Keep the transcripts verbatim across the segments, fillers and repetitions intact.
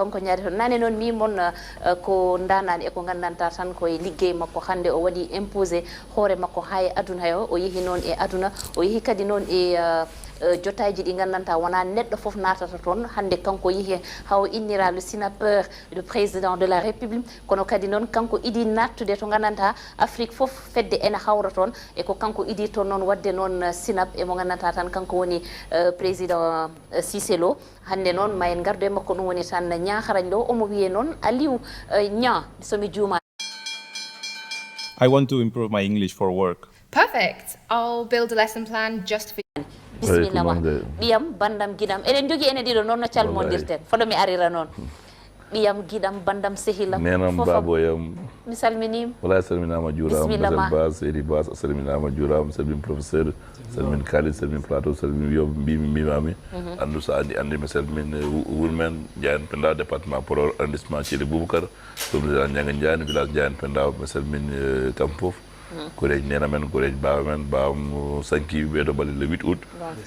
Kanko ñaade toon. Nane noon, mi mon, eh, ko ndaanaan e ko nganndantaa tan koye liggey makko. Hannde o waɗi imposé hoore makko haa e aduna he o. O yehi noon e aduna, o yehi kadi noon e, eh, eh, jotaaji ɗi nganndantaa wonaa neɗɗo fof naatata toon. Hannde kanko yehi haa o innira le sénateur, le président de la République. Kono kadi noon kanko idii naattude to nganndantaa Afrique fof fedde ene hawra toon. E ko kanko idii toon noon waɗde noon, eh, sinap e mo nganndantaa tan kanko woni, eh, président, eh, Cissé Lo. Hannde noon, ma en ngardu e makko, ɗum woni tan Ñaa Harañ Lo, omo wiyee noon Aliou, eh, Ñaa, so mi juumaani. I want to improve my English for work. Perfect. I'll build a lesson plan just for you. Bisimilla ma. Ɓiyam, banndam, giɗam. Eɗen njogii enen ɗiɗo noon no calmondirten. Fodo mi arira noon. Ɓiyam, giɗam, banndam, sehilam. Nenam, Fof am. Baboyam. Mi salminiima. Wala salminama juurama. Bisimilla ma. Bas, Eri Bas, salminama juurama, salmin professeur, salmin Khalid, salmin plateau, salmin wiyo mbimi mbimami. Andu sa andi andi mi salmin, eh, wu- wurmen, Jaayen Penda, département Podor, arrondissement Thielly Boubacar, commune rurale Ndiaga Ndiaye, village Jaayen Penda, mi salmin, eh, kam fof. Koreji nena men, koreji baaba men, baabam sanki ɓeɗo balɗe le huit août.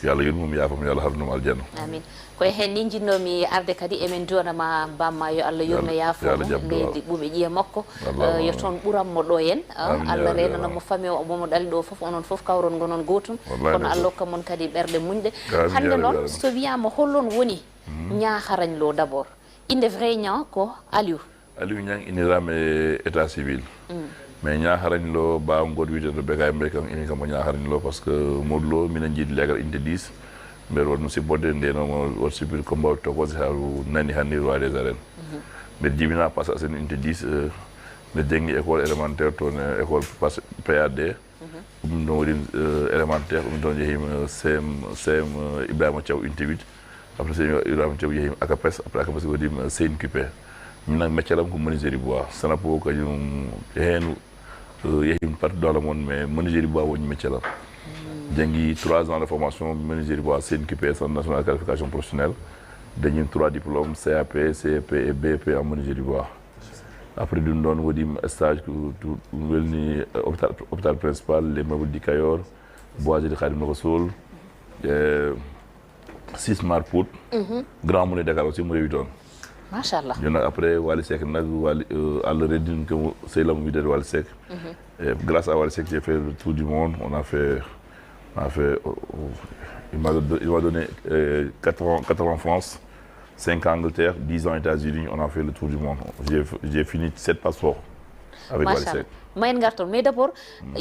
Yo Allah yurmum, yaafam, yo Allah harnum aljanna. Amin. Ko e heen ni njinnoomi arde kadi, emin nduwanama bamma yo Allah yurme, yaafo mo, leydi ɓuuɓe ƴiye makko. Eh, yo toon ɓuranmo ɗo en, ah, Allah reenana mo famille o, momo ɗali ɗo fof, onon fof kawron ngonon gootum. Kono Allah hokka mon kadi ɓerɗe muñɗe. Hannde noon, so wiyaama holon woni Ñaa Harañ Lo d'abord, innde vrai Ñaa ko Aliou. Aliou Niang inniraama e état civil. Mais Ñaa Harañ Lo, baawam gooto wiyeteeɗo Bekay Mbaye, kan ini kam ko Ñaa Harañ Lo, parce que Modou Lo minen njiidi leegal unité dix. Mbeɗa waɗ mo supporté, ndeno mo waɗ supporté combat o tokosi haa nani hannde roi des arènes. Mbeɗa jibina parce que sen unité dix, euh, mbeɗa janngi école élémentaire toon, euh, école pas- P A D. Ɗum ɗon waɗi, euh, élémentaire, ɗum ɗon yehima C M, C M, euh, Ibrahima Thiaw unité huit. Après C M Ibrahima Thiaw yehima A K P S, après A K P S waɗima C N Q P. Min nak métier am ko menuiserie bois. Sanapo kañum heen, euh, yehim partout dans le monde, mais menuiserie bois woni métier am. Janngi trois ans de formation menuiserie bois C N Q P, Centre National de Qualification Professionnelle. Dañi trois diplômes, C A P, C E P et B E P en menuiserie bois. Après ɗum ɗon waɗi stage ko to- ɗum welni, euh, hôpital, hôpital principal, les meubles du Kayor, boiserie Khadim Rassoul, euh, six Mar Pout, Grand Moulin Dakar aussi mo rewi toon. Machallah. Jooni nak après Wally Seck nak, Wally, euh, Allah reddin ko sehil am wiyeteeɗo Wally Seck. Et grâce à Wally Seck, j'ai fait le tour du monde. On a fait, on a fait, euh, il m'a don- il m'a donné, euh, quatre ans, quatre ans en France, cinq ans en Angleterre, dix ans aux États-Unis. On a fait le tour du monde. J'ai j'ai fini sept passeports avec Wally Machallah. Seck. Ma en ngar toon, mais d'abord,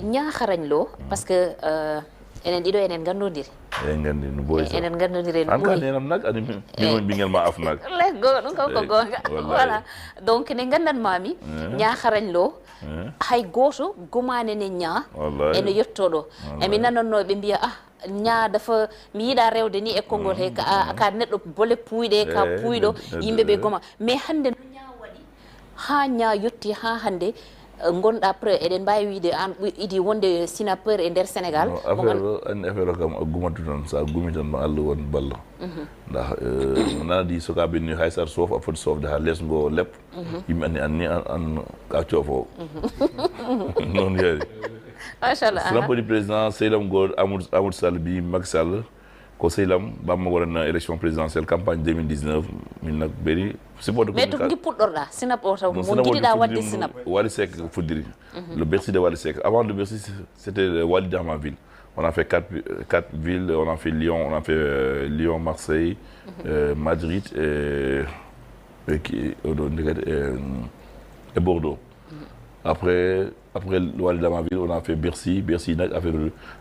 Ñaa Harañ Lo, parce que, euh, enen ɗiɗo enen nganndondiri. Eɗen nganndi no boy. Enen nganndondiri no An ka boy. Nenam nak ani mbimi on ɓinngel ma af nak. Les go, ɗum kam ko goonga. Voilà. Donc ne nganndanmami, Ñaa Harañ Lo, hay gooto gumaani ne Ñaa ene yetto ɗo. Emi nanannoo ɓe mbiya, ah, Ñaa dafa, mi yiɗa rewde ni e konngol he, ka, a- ka neɗɗo bole puuyɗe, ka puuyɗo, yimɓe ɓe goma. Mais hannde no Ñaa waɗi haa Ñaa yetti haa hannde, eh, ngonɗa pre, eɗen mbaawi wiyde aan ɓuri- idi wonde sinapeur e nder Sénégal. Non, affaire o, anndi affaire o kam a gumatu tan, so a gumi tan ma Allah won balla. Ndax, eh, nana di sukaaɓe ni hay so aɗa soofa, a foti soofde haa les ngo leɓ. Yimɓe anni anni an, an ka coofo. Noon yeeri. Machallah. Sanapo di président sehil am goo Amadou, Amadou Sall bi Macky Sall, ko sehil am, bamma waɗana élection présidentielle, campagne deux mille dix-neuf, min nak beri supporté. Mais to ngi puɗɗorɗa sinap o taw mo giɗiɗa waɗde sinap. Wally Seck fuddiri. Le Bercy de Wally Seck. Avant le Bercy, c'était Wally dans ma ville. On a fait quatre, quatre villes, on a fait Lyon, on a fait, euh, Lyon, Marseille, euh, Madrid et, et, qui- et, et Bordeaux. Après, après Wally dans ma ville, on a fait Bercy. Bercy nak affaire,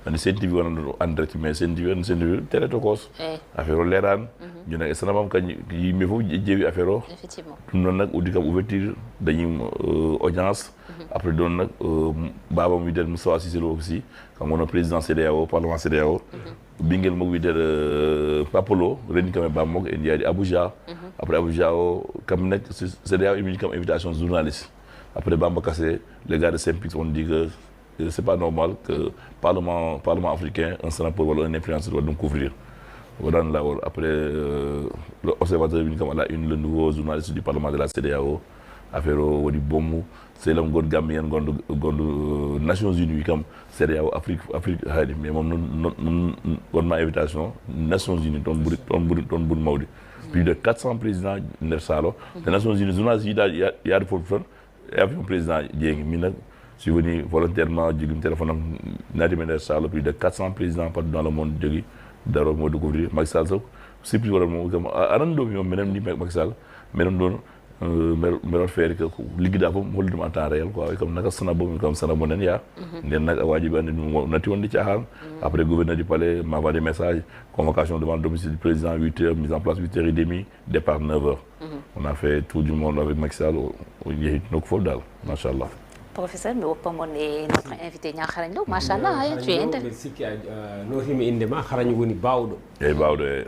anndi Sen T V wonano en direct, mais Sen T V, anndi Sen T V télé tokos. Affaire o leerani. Jooni nak e sanamam kañ yimɓe fof ƴeewi affaire o. Effectivement. Ɗum noon nak uddi kam ouverture, dañi, euh, audience. Après ɗon nak, euh, baabam wiyeteeɗo Moustapha Cissé Lo aussi, kanko woni président CEDEAO, parlement CEDEAO. Ɓinngel makko wiyeteeɗo, euh, Papolo, renndi kam e baaba makko, en njaadi Abuja. Après Abuja o, kam nak, CEDEAO imi kam invitation journaliste. Après Bamba Kassé, les gars de Synpics, on dit que, euh, c'est pas normal que parlement, parlement africain, un sénateur walla un influenceur waɗa ɗum couvrir. Waɗan laawol. Après, euh, l'observateur wini kam à la une, le nouveau journaliste du parlement de la CEDEAO. Affaire o waɗi bommu. Sehil am gooto Gambien gonɗo, gonɗo, euh, Nations Unies wi kam CEDEAO Afrique, Afrique haaɗi. Mais moom noon, noon, noon wonma invitation Nations Unies, toon ɓuri, toon ɓuri, toon ɓuri mawde. Plus de quatre cents présidents nder salle o. Les Nations Unies, journaliste yiɗa yaade fof toon e avion président jeegi. Min nag, je suis venu volontairement, jogimi téléphone am, naatimi nder salle o, plus de quatre cents présidents partout dans le monde jogi daro mo découvrir Macky Sall. Sauf surprise waɗat mo kam, a- aɗa anndi ɗo mi on, minen ni Macky Sall, minen ɗon, euh, mbeɗa mbeɗa waɗa feere ko ko liggiɗa fof mi hollitum en temps réel quoi. Comme naka sana bo, min kam sana bo nen ya. Nden nag a waajibi anndi ɗum wo- natti wonde caahan. Après, gouverneur du palais m'envoie des messages, convocation devant le domicile du président, huit heures, mise en place huit heures et demie, départ neuf heures. On a fait tour du monde avec Macky Sall, o o yehi nokku fof daal, machallah. Professeur, mi woppa mon e notre invité Niang Xaragne Lo. Machallah, hein, tu es inter- Mbeɗa sikki a nootiima innde ma, Xaragne woni baawɗo. Eyyi, baawɗo e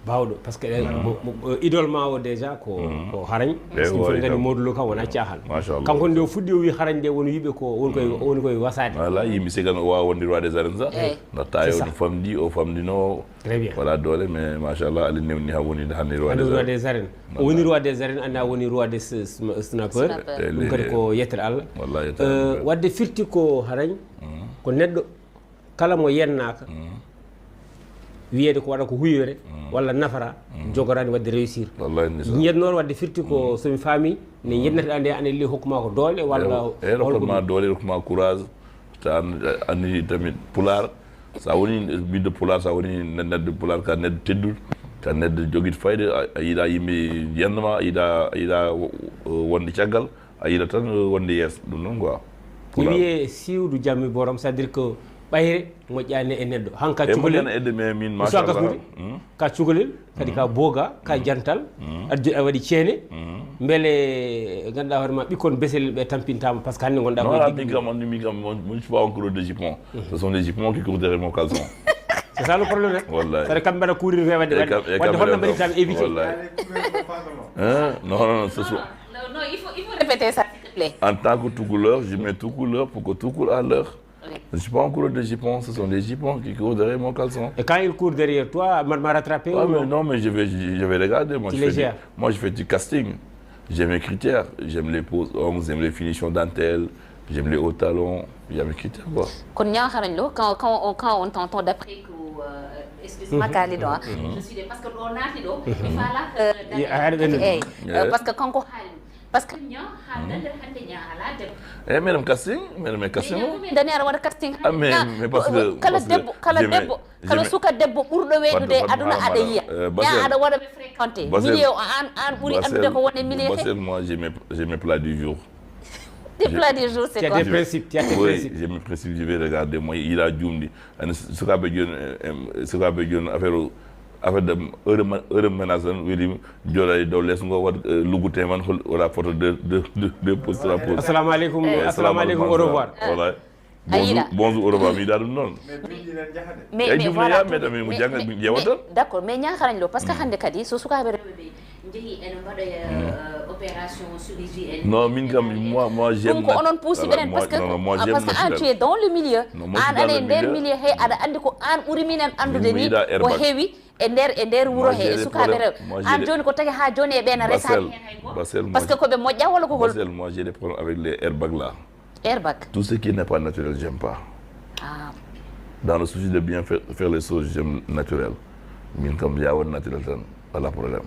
Baawɗo, parce que mo- mo- idole ma o déjà ko ko Xaragne. Eyyi, Ɗum o fof ari nganndi kam. Modou Lo kam wonaa caahan. Machallah. Kanko nde o fuɗɗi o wi Xaragne nde woni wiɓe ko woni koye woni koye wasaade. Wala, yimɓe sikkano o waawa wonde roi des arènes sax. Eyyi. Ndax tawi C'est on ça. famɗi, o famɗino. Très bien. Wala doole, mais machallah, Allah newni ha woni hannde roi Anndi des roi arènes. Des arènes. O woni roi des arènes, anndi a woni roi des sna- snapper. Snapper. Ɗum kadi ko yettere Allah. Wallaahi, Euh, waɗde firti ko Xaragne ko neɗɗo kala mo yennaaka wiyeede ko waɗa ko huyoore walla nafara, jogoraani waɗde réussir. Wallaahi, ndeysaan. Yennooɗo waɗde firti ko so mi faami ne yennata nde an elli hokkuma ko doole walla E rokkatma doole, rokkatma courage. Tan anndi tamit pulaar, sa woni ɓiɗɗo pulaar, sa woni neɗɗo pulaar, ka neɗɗo tedduɗo, ka neɗɗo jogiiɗo fayda. A yiɗa yimɓe yennama, a yiɗa a yiɗa wonde caggal, a yiɗa tan wonde yeeso. Ɗum noon quoi. Ina wiyee siiwdu jammi borom, c'est à dire que ɓayre moƴƴaani e neɗɗo. Hanka cukalel edde mais min Moussa machallah. Gasnude, ka cukalel kadi ka booga, ka jantal. Aɗa jo- a waɗi ceene. Mbele ngannduɗaa hoore ma ɓikkon besel ɓe tampintaama, parce que hannde ngonɗaa Non, koye là, diggi min kam, min kam, moi, je suis pas en couleur de jupon. Ce sont des jupons qui courent derrière mon caleçon. C'est ça le problème. Wallahi. Saɗa kamɓe mbaɗa courir fe waɗde E waɗde kam- e waɗde kam holno ɓe mbaɗirtaɓe ɗo. Éviter? Wallahi. Hein? Non, non, non, ce sont... Non, non, il faut, il faut répéter ça, s'il te plaît. En tant que Toucouleur, je mets Toucouleur pour que Toucouleur a leur. Je suis pas en couleur de jupon, ce sont des jupons qui courent derrière mon caleçon. Et quand il court derrière toi, mbaɗ ma rattrapé Ah, ou mais non? Non, mais je vais, je vais regarder. Moi, Tu je les fais du, gères. Moi, je fais du casting. J'ai mes critères. J'aime les poses longues, j'aime les finitions dentelles, j'aime les hauts talons. Il y a mes critères, quoi. Kono Niang Xaragne Lo, quand, quand, on, quand on t'entend, d'après que, euh, excusez-moi, Khalidou, hein, je suis dé- parce que ɗo naati ɗo, mi faala, euh, Yeah, I don't know. Eyyi, euh, Yeah. Parce que kanko haali, parce que Niang haalda nder hannde Niang alaa debbo. Eh, madame casting, madame casting. Dani aɗa waɗa casting. Ah, mais, mais parce que, Kala parce que debbo, kala j'aimais- debbo, kala j'aimais- suka debbo ɓurɗo weeɗude Fadde, aduna fadde, aɗa yiya. euh, Ya Basel. Aɗa waɗa ɓe fréquenté. Basel. Milieu o an, an ɓuri Basel, anndude ko woni milieu he. Basel, moi, j'ai mes, j'ai mes plats du jour. Tes plats du jour, c'est Tu as quoi? Des principes, tu as tes Oui, principes. J'ai mes principes, je vais regarder. Moi, il a jumdi. Ani sukaaɓe jooni, eh, em, sukaaɓe jooni affaire o, affaire de heure ma- heure ménage tan weli jooɗa e dow lees ngo waɗ eh, luggute man hol wala photo de de de de poste la poste. Assalamu alaikum, Eh, assalamu alaikum, au revoir. Voilà. A yiɗa. Bonjour, bonjour, au revoir. Mi yiɗa ɗum noon. Mais, Eyyi, mais jumno voilà, ya, tout. mais tamit mo Mais- jannga mais- mi ƴeewa mais- tan. D'accord, mais Niang Xaragne Lo, parce que hannde kadi so sukaaɓe rewɓe ɓe njehi ene mbaɗoya euh, opération chirurgie en. Non, min kam, moi, moi, j'aime Ɗum ko nat- onon puusi voilà, ɓenen moi- parce que non, non, moi, ah, j'aime parce que an naturel. tu es dans le milieu. Non, moi, je suis An dans aɗa le e nder milieu. Milieu he aɗa anndi ko an ɓuri minen anndude Min mi ni yiɗa air ko bag. heewi e nder e nder wuro Moi, he j'ai e des sukaaɓe problèmes. rewɓe. Moi, j'ai An des- jooni ko tagi haa jooni e ɓeen a Basel, resaani heen hay gooto. Basel, moi, Parce que ko ɓe moƴƴa walla ko hol? Basel, moi, j'ai des problèmes avec les airbags là. Airbag. Tout ce qui n'est pas naturel, j'aime pas. Ah. Dans le souci de bien faire, faire les choses, j'aime naturel. Min kam ya won naturel tan, wala problème.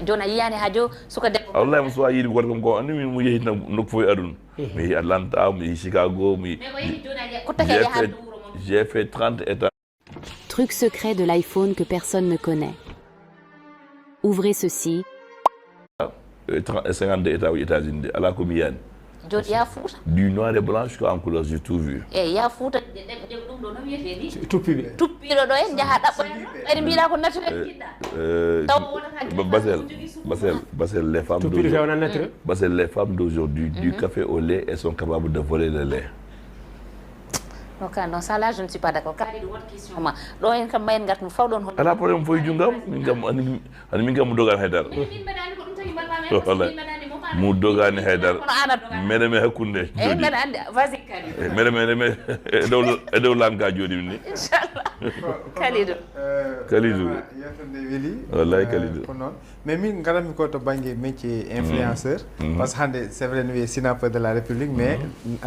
Jooni a yiyaani haa jooni suka debbo. Wallahi, mo suwa yiide goto kam ko anndi min mo yehi tan nokku fof e aduna. Mi yehi Atlanta, mi yehi Chicago, mi Mais o yehi jooni a yiya ko tagi a j'ai yahaa fait, to wuro mon. J'ai fait trente états. Truc secret de l'iPhone que personne ne connaît. Ouvrez ceci. Euh, trente, cinquante états aux États-Unis, de ala ko mi yiyaani. Jooni ya Fuuta. Du noir et blanc jusqu'en couleur, j'ai tout vu. Eyyi, ya Fuuta, ɗe- ɗe- ɗe- ɗum ɗo no wiyetee ni? Tuppiɓe. Tuppiiɗo ɗo en njaha ɗaɓɓoya ɗum. Ɓayde mbiɗa ko naturel jiɗɗa. Euh, Taw wonata Ba- Basel, Basel, Basel, les femmes Tuppiɗo d'aujourd'hui. Fewana naturel. Basel, les femmes d'aujourd'hui, du café au lait, elles sont capables de voler le lait. Non, ka- non, ça là, je ne suis pas d'accord. Kadi ɗum won question ma. Ɗo en kam ma en ngartu faw ɗon hol. Ala problème, fof e junngam. Min kam, ani, ani min kam mo dogaani haydara. Min mbaɗani ko ɗum tagi mbaɗa men. Wala. Mo dogaani haydara. Meɗe me hakkunde. Eyyi, mbeɗa anndi. Vas-y, Kadi. Meɗe, meɗe me e dow e dow lanka jooɗi min ni. Inchallah. Kalidou. Kalidou. Yettande weli. Wallahi, Kalidou. Ko noon. Mais min ngaranmi ko to banggue métier influenceur. Parce que hannde c'est vrai no wiye sénateur de la République, mais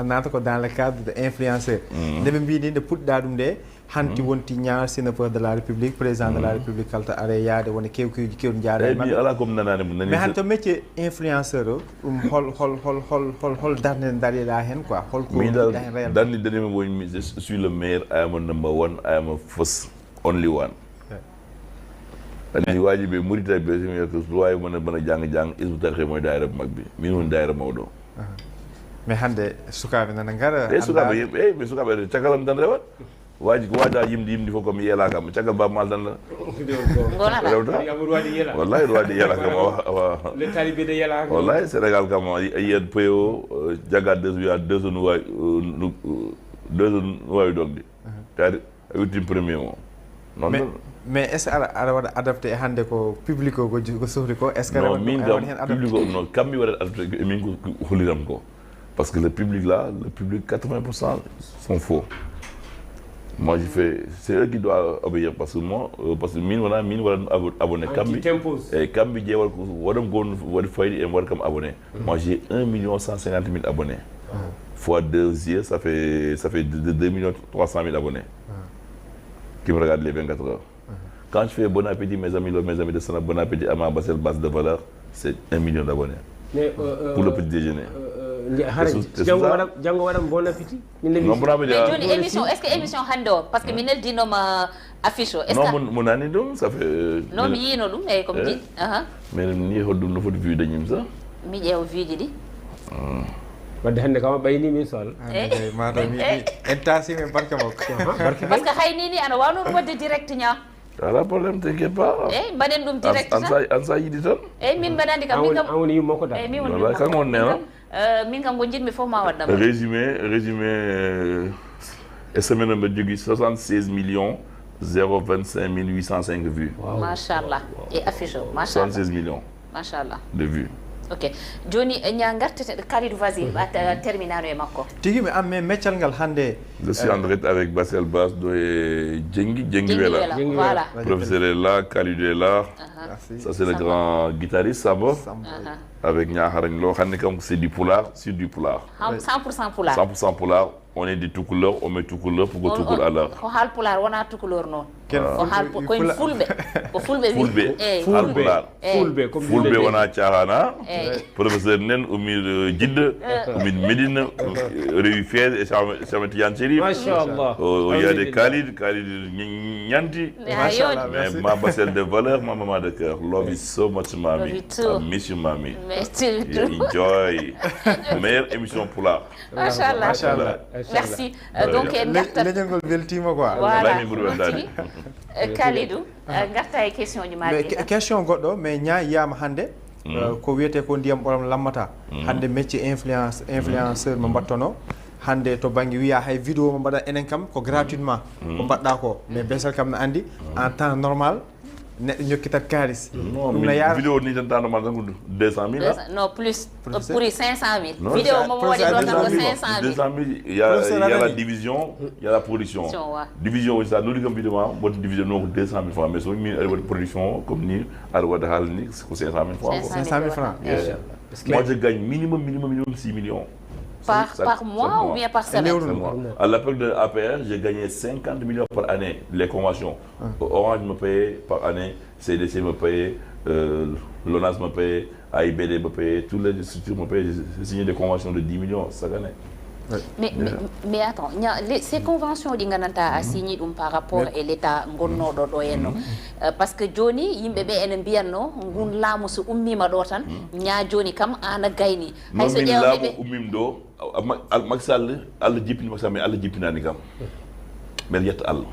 naata ko dans le cadre de influenceur. Nde ɓe mbiɗi nde puɗɗa ɗum nde, Hanti wonti ñaar sénateur de la République, président de la République, kalta are yaade wona kewkewji kewɗi jaada e maɓɓe. Ala kom nanani mo nani. Mais hanto métier influenceur o, ɗum hol hol hol hol hol hol darnde dariɗa hen quoi, hol ko min dal darnde dariɗa hen réellement? Darnde dariɗa mo woni mi je suis le meilleur, I am a number one, I am a first, only one. Andi waji ɓe Mauritanie ɓe simi ko wawi mona bana jang jang isbu tarxe moy daayira maɓɓe, min woni daayira mawɗo. Mais hande sukaɓe nana ngara. E sukaɓe e ɓe sukaɓe cakalam tan rewat. Waji ko waja yimdi yimdi fof kam yela kam caggal baba mal tan. Rewta. Wallahi ɗo waɗi yela kam awa awa. Le talibé de yela kam. Wallahi Sénégal kam a yiyat peyo jaga deux wiya deux no wawi deux no wawi dogde. Kadi a wittin premier mo. Non. Mais est ce que aɗa waɗa adapté e hande ko public o ko sohli ko? Est ce que non min kam public o non kammi waɗat adapté e min ko holliram ko? Parce que le public là, le public quatre-vingts pour cent sont faux. Moi je fais, c'est eux qui doivent obéir parce que moi euh, parce que min wona min wona abonné kambi. Et kambi je wala ko wala ko wadi faydi e wala kam abonné. Moi j'ai un million cent cinquante mille abonnés. Fois deux yeux, ça fait ça fait deux millions trois cent mille abonnés qui me regardent les vingt-quatre heures. Quand je fais bon appétit, mes amis, mes amis de Sana, bon appétit à ma Basel base de valeur, c'est un million d'abonnés. Mais, euh, euh, pour le petit déjeuner. Hara janngo waɗam janngo waɗam bon appétit. Non, bon appétit. Mais joni émission, est ce que émission hande o parce que mi neldinoma affiche o est ce que? Non, mo nani ɗum ça fait. Non, mi yino ɗum eyyi comme dit. Mais ni hoɗum no foti vue dañim sa? Mi ƴeewa vue ji ɗi. Wadde hannde kam a ɓayni min so Allah. Hannde kay mataw mi en tasima e barke makko. Parce que hay ni ni ana wawno ɗum wadde direct ña. Ala problème, t'inquiète pas. Eyyi mbaɗen ɗum direct an sa yiɗi tan. Eyyi min mbaɗa andi kam min kam an woni yummo ko dal. Eyyi min woni yummo. Kan on nena. Min kam ko jiɗmi fof ma waɗɗam. Résumé résumé. E semaine mbaɗa jogui soixante-seize millions zéro vingt-cinq mille huit cent cinq vues. Machallah. E affiche o machallah. Soixante-seize millions. Machallah. De vues. Ok. Joni ña garteten Kalidou, vas-y, terminano e makko. Tigi mi amme meccal ngal hande. Je suis en direct avec Basel Bas do e Jengi Jengi Wela. Voilà. Professeur est là, Kalidou est là. Ça c'est le grand guitariste Samba. Avec Niakharañ Lo, hande kam c'est du pulaar sur du pulaar. Cent pour cent pulaar. Cent pour cent pulaar. On est des Toucouleurs, on met Toucouleur pour que Toucouleur à l'heure. Ko haalpulaar wona Toucouleur non. Ko haalpulaar ko en fulɓe. Ko fulɓe wi. Fulɓe. Haalpulaar. Fulɓe comme fulɓe wona caaxaana. Professeur nen umir jidda umir Médine rewi feede e Sama Tidiane Chérif. Machallah. O yiyade Kalid Kalid ñanti. Mais ma Basel de valeur, ma maman de cœur, love you so much mami. I miss you mami. Enjoy. Meilleure émission pulaar. Machallah. Machallah. Merci. Donc en gartat leñol ngol weltima quoi. Voilà. Kalidou, garta e question ji ma. Question goɗɗo mais ña yiyama hande. Ko wiyete ko ndiyam ɓoram lammata. Hande métier influence influenceur mo mbattono. Hande to banggue wiya hay vidéo mo mbaɗa enen kam ko gratuitement. Ko mbaɗɗa ko mais Basel kam ne andi en temps normal. Neɗɗo ñokkitat kaalis. Ɗum no yaara vidéo ni tan tano ma tan ko deux cent mille. Non plus. Ɓuri cinq cent mille vidéo mo waɗi ɗo tan ko cinq cent mille. Deux cent mille. Il y a la division, il y a la production. Division woni sa nodi kam vidéo ma wonde division non ko deux cent mille francs mais so min aɗa waɗi production comme ni aɗa waɗa haala ni ko cinq cent mille francs. Cinq cent mille francs. Moi je gagne minimum minimum minimum six millions. Par mois ou bien par semaine? À l'époque de A P R j'ai gagné cinquante millions par année les conventions. Orange me payait par année. C D C me payait, euh, l'ONAS me payait, A I B D me payait, toutes les structures me payaient. J'ai signé des conventions de dix millions chaque année. Mais, mais, mais attends, ces conventions ɗi nganndanɗaa a signé ɗum par rapport e l'état ngonnooɗo ɗo henno. Parce que jooni yimɓe ɓe ene mbiyatno ngun laamu so ummiima ɗo tan ña jooni kam ana gayni. Hay so ƴeewa laamu ummiima ɗo. Macky Sall, Allah jippini Macky Sall mais Allah jippinani kam. Mbeɗa yetta Allah.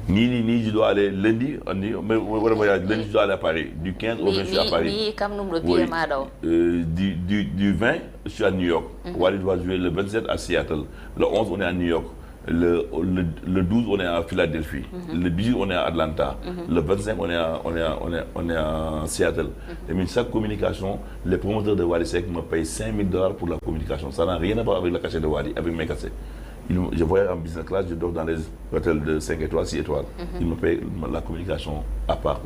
Ni ni ni je dois aller lundi, on dit, mais wala voyage lundi je dois aller à Paris du quinze au vingt je suis à Paris. Ni kam ɗum ɗo biyema ɗo. Du du du vingt je suis à New York. Wali doit jouer le vingt-sept à Seattle. Le onze on est à New York. Le, le, le douze, on est à Philadelphie. Le dix-huit, on est à Atlanta. Le vingt-cinq, on est à, on est à, on est, on est à Seattle. Et mais chaque communication, les promoteurs de Wally Seck me payent cinq mille dollars pour la communication. Ça n'a rien à voir avec le cachet de Wally, avec mes cachets. Je voyage en business class, je dors dans les hôtels de cinq étoiles, six étoiles. Ils me payent la communication à part.